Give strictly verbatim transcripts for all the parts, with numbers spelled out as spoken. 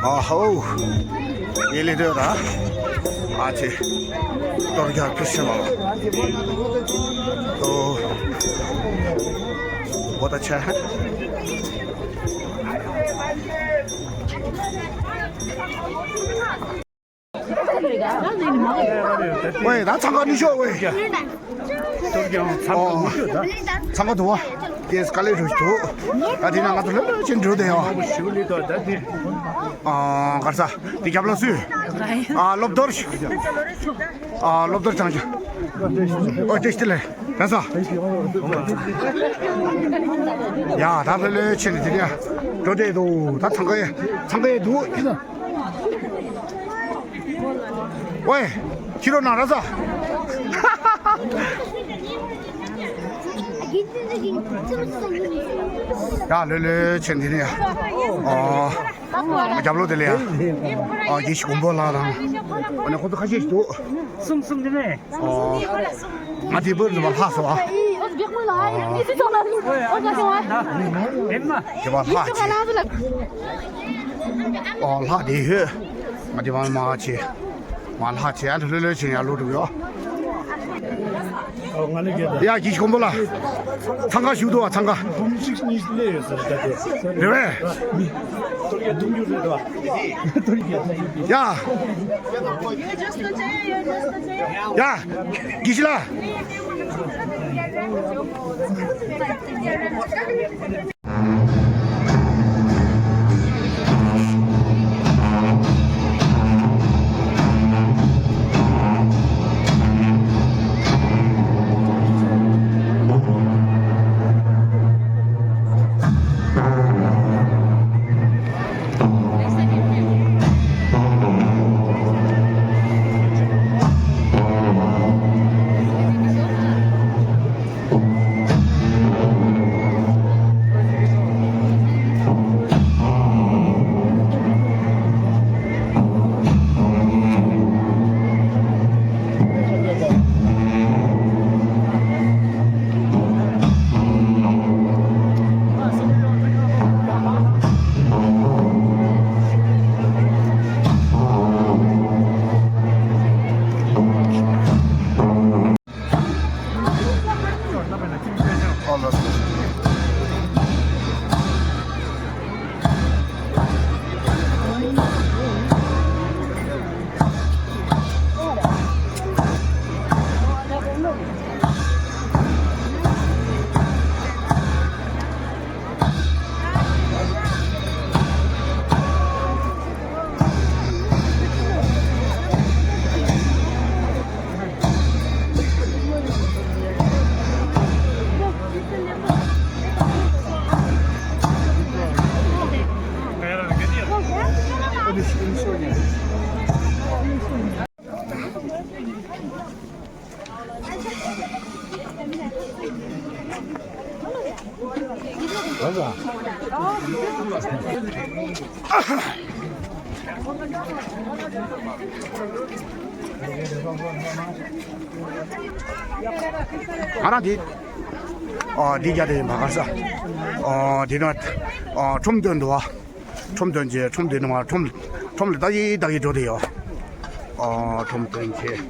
ཨ་ཧོ། ཡེ་ལེ་དེ་ར། ཨ་ཅེ། གཏོར་རྒྱག་ཕུལ་ཕྱིན་ལ། ཨོ། བོ་ད་ཆ། ཝེ་ད་འཚང་ཁ་ནི་ཤོག་ཝེ། གཏོར་རྒྱག་འཚང་ཁ་ནི་ཤོག་ད། འཚང་ཁ་འདུག་བ། ཡེས་དཀའ་ལས་རུ་འདུག་ད་དེ་ན་ང་ཚོ་ལྷོད་ལྷོད་ཅིག་འགྲོ་དེ་ཡོ། ཞིག་ལི་ད་ད་དེ། ཨ་གར་ས་དེ་རྒྱབ་ལ་སུས། ཨ་སློབ་དོར་ཞིག་ཨ་སློབ་དོར་ཅང་ཅང་། ཨོ་ཏེ་ཤི་ཏི་ལེ་ར་ས། ཡ་ད་ལྷོད་ལྷོད་ཕྱིན་ནས་དེ་ནས་འགྲོ་བསྡད་འདུག་ད་འཚང་ཁ་ཡ་འཚང་ཁ་ཡ་འདུག་ཝེ། ཁྱི་རོ་ན་ར་ས། ཡ་ལྷོད་ལྷོད་ཕྱིན་དེ་ནས་ཡ། ཨོ། རྒྱབ་ལོགས་དེ་ལ་ཡ། ཨོ་དགེ་བཤེས་མགོན་པོ་ལགས་དང་། ཨ་ནི་ཁོ་ཚོ་ཁ་ཤས་ཤིག་འདུག་གསུམ་གསུམ་དེ་ནས། ཨོ། ང་དེ་བར་དུ་མ་ལྷག་སོང་ཨ། དེ་བར་ལྷག་ཅིག་ཨོ་ལྷག་དེ་ཡོད། ང་དེ་བར་མ་ཆེ། མ་ལྷག་ཅིག་ཨ་ལྷོད་ལྷོད་བྱས་ཡར་ལོག་འགྲོ་གི་ཡོད། ཡ་གི་ཤོམ་པོ་ལ། འཚང་ཁ་ཞུ་འདུག་བ་འཚང་ཁ། རེད་བས། ཡ། ཡ། གི་ཤི་ལ། ང་རང་འདི། ཨ་འདི་རྒྱ་དེ་མ་གར་ས། ཨ་འདི་ན་ཨ་ཁྲོམ་སྟོན་འདུག་བ། ཁྲོམ་སྟོན་བྱས་ཁྲོམ་དེ་ནང་ཁྲོམ་ཁྲོམ་ལ་ལྟ་ཡི་ལྟ་ཡི་འགྲོ་དེ་ཡོད། ཨ་ཁྲོམ་སྟོན་བྱས།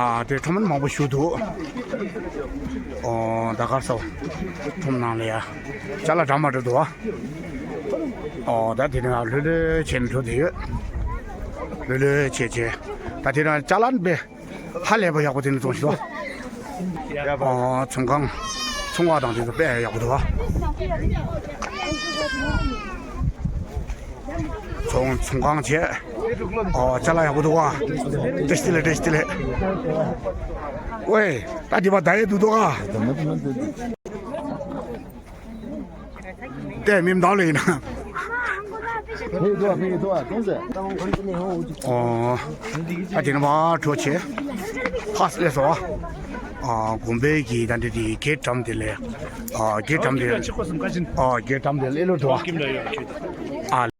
ཨ་དེ་ཁྲོམ་མང་པོ་ཞིག་འདུག་ཨོ་ད་གར་སོ། ཁྲོམ་ནང་ལ་ཡ། ཅ་ལག་འདྲ་མ་འདྲ་འདུག་ཨོ་ད་དེ་ནང་ལྷོད་ལྷོད་བྱས་ནས་འགྲོ་དེ་ཡོད། ལྷོད་ལྷོད་བྱས་བྱས། ད་དེ་ནང་ཅ་ལག་དཔེ་ཧ་ལས་པ་ཡག་པོ་དེ་ནས་བཙོང་ཤོག་ཨོ་ཚོང་ཁང་། ཚོང་བ་དང་དེ་ཚོ་དཔེ་ཡག་པོ་འདུག་ཨ། ཚོང་ཚོང་ཁང་བྱས། ཨོ་ཅ་ལག་ཡག་པོ་འདུག་ཨ། བཀྲ་ཤིས་བདེ་ལེགས་བཀྲ་ཤིས་བདེ་ལེགས། ཝེ་ད་དེ་བ་ད་ཡེ་འདུག་འདུག་ཨ། དེ་མིམ་དང་ལེ་ཡིན་ན། ཨོ། ཨ་དེ་ནི་མ་གྲོ་ཆེ། ཧ་སི་ལེ་སོ། ཨ་དགོན་པའི་གི་ད་འདི་དེ་གེ་ཏྲམ་དེ་ལེ། ཨ་གེ་ཏྲམ་དེ། ཨ་གེ་ཏྲམ་དེ་ལེ་ལོ་དོ། ཨ།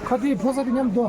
ཁ་དེ་ཕོ་ས་དེ་མཉམ་དོ།